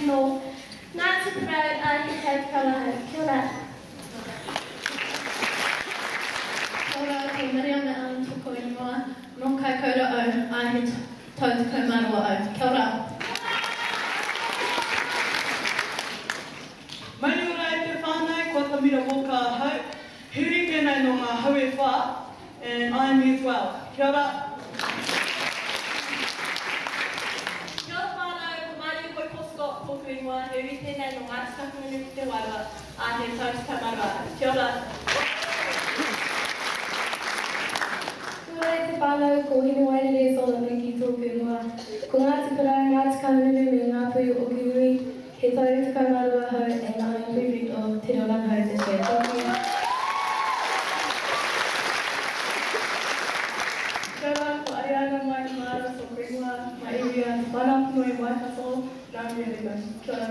nō Ngāti Porou, ā, he tau tekau ahau. Kia ora. Kia ora, ko Miriama Allen tōku ingoa, nō Kaikoura au, ā, he tau 12 au. Kia ora. Mauri ora e te whānau, ko Atamira Walker ahau. He uri tēnei nō ngā hau e whā, and I am year 12. Kia ora. Kia ora whānau, ko Maria Koipo Scott tōku ingoa, he uri tēnei nō Ngāti Kahungunu ki Te Waewa, ā, he tau 12 ahau. Kia ora. Kia ora e te whānau, ko Hinewairere Solomon-Miki tōku ingoa. Ko Ngāti Porou, Ngāti Kahungunu me Ngāpuhi ōku iwi. He tau 12 ahau and I am prefect of Te Reo Rangahau this year. Thank you. Kia ora, ko Ariana Mai Kumara tōku ingoa, my iwi are Te Whānau-a-Apanui Waikato, Ngāpuhi River. Kia ora.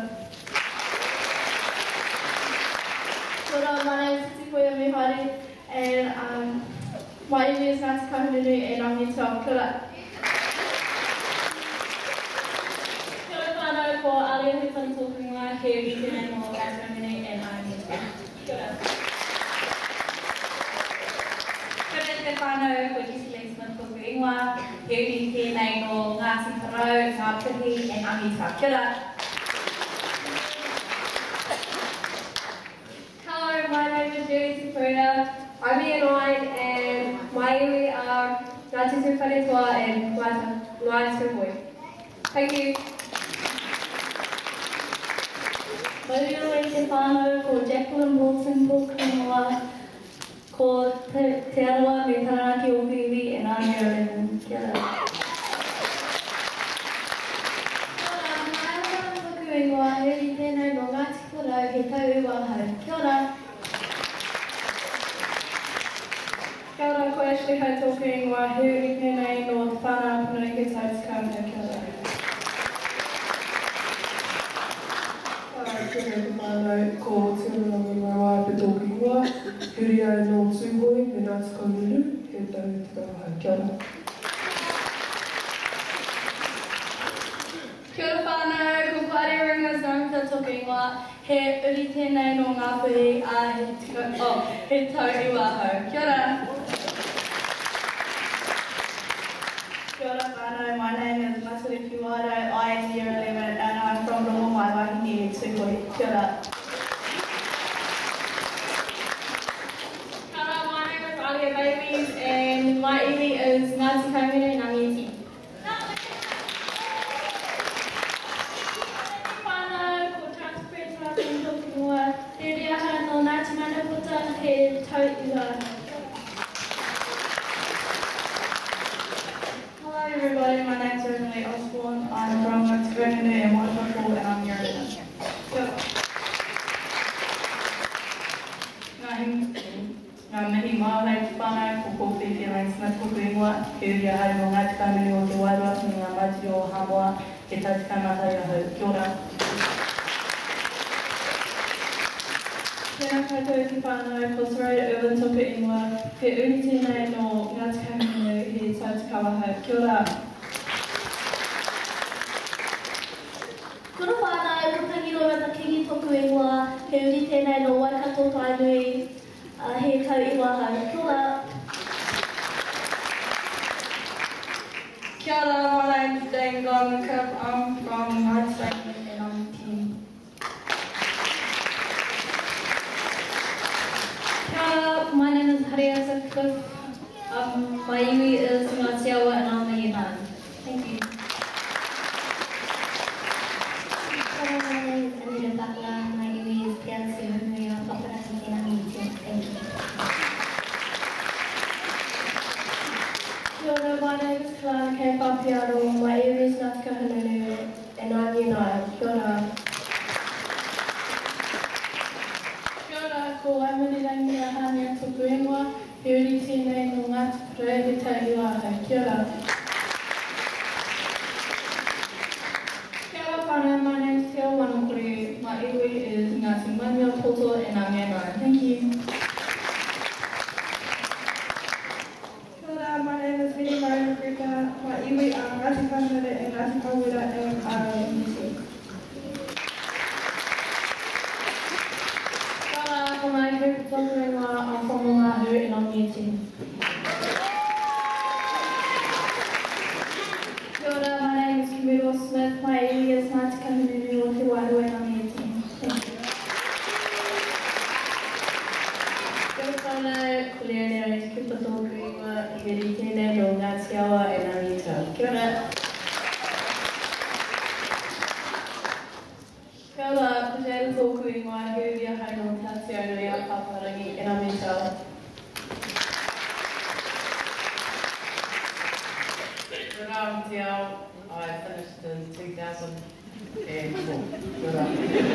Kia ora, my name is Titipoia Mihari and um, my iwi is Ngāti Kahungunu and I'm year 12. Kia ora. Kia ora whanau, ko Alia Hutton tōku ingoa, he uri tēnei nō Ngāti Ranginui and I'm year 12. Kia ora. Kia ora te whanau, ko Jessie Lee Smith tōku ingoa, he uri tēnei nō Ngāti Porou, Ngāpuhi and I'm year 12. Kia ora. Hello, my name is Julie Te Puia. I'm year 9 and my iwi are Ngāti Tūwharetoa and Ngāi Tūhoe. Thank you. Mauri ora i te whānau, ko Jacqueline Broughton tōku ingoa, ko Te Arawa me Taranaki ōku iwi and I'm year 11. Kia ora. Kia ora, ko Ngaio Brown tōku ingoa, he uri tēnei nō Ngāti Porou, he tau iwa ahau. Kia ora. Kia ora, ko Ashley Hai tōku ingoa, he uri tēnei nō Te Whānau-a-Apanui, he tau 14, kia ora. Kia ora, tēnei te whānau, ko Te Rongonui Mauāpe tōku ingoa, he uri au nō Tūhoe me Ngāti Kahungunu, he tau 10 ahau. Kia ora. Kia ora whānau, ko Claudia Ringo Snowingfield tōku ingoa, he uri tēnei nō Ngāpuhi, ā, he tika, oh, he tau iwa ahau. Kia ora! Kia ora whānau, my name is Matariki Wairau, I am year 11 and I'm from Rongomaiwahine, Tūhoe. Kia ora. Kia ora, my name is Alia Babies and my iwi is Ngāti Kahungunu, Ngāti. Nā te whānau, ko Chance Prater tōku ingoa, he uri ahau nō Ngāti Maniapoto, he tau iwa ahau. Kia ora. Hello everybody, my name's Rosalie Osborne, I'm from Ngāti Kahungunu and Waikato and I'm year 11. Kia ora. Ngā Ngā mihi māhau te whānau, ko Kōwhiwhi Elaine Smith toku ingoa, he uri ahau nō Ngāti Kahungunu o Te Waeroa me ngā moutere o Hāmoa, he tau 11 ahau. Kia ora. Tēnā koutou e te whānau, ko Soraya Irwin toku ingoa, he uri tēnei nō Ngāti Kahungunu, he tau 10 ahau. Kia ora. Kia ora whānau, ko Tangiroa Kingi toku ingoa, he uri tēnei nō Waikato Tainui, Ā, he tau iwa ahau. Kia ora. Kia ora, my name's Dane Gardner-Cook, I'm from Ngāti Rangi and I'm 10. Kia ora, my name is Hariata Cliff, um, my iwi is Ngāti Awa and I'm a year 9. Thank you. Kia ora, my name is Anita Butler, my iwi is Te Āti Haunui a Paparangi Te Rangiitia. Thank you. Kia ora, my name is Kalana K. Papiano, my iwi is Ngāti Kahungunu and I'm year 9. Kia ora. Kia ora, ko Waimirirangi Ahania toku ingoa, He uri tēnei nō Ngāti Porou, he tau iwa ahau. Kia ora. Kia ora whanau, my name's Te Awanokore, my iwi is Ngāti Maniapoto and I'm year 9. Thank you. Kia ora, my name is Hene Murray McGregor, my iwi are Ngāti Kahungunu and Ngāti Hauwera and I'm year 10. ko Jada tōku ingoa, he uri ahau nō Te Āti Aunui a Pāpārangi and I'm Michelle. Kia ora te ao, I finished in 2004. Kia ora.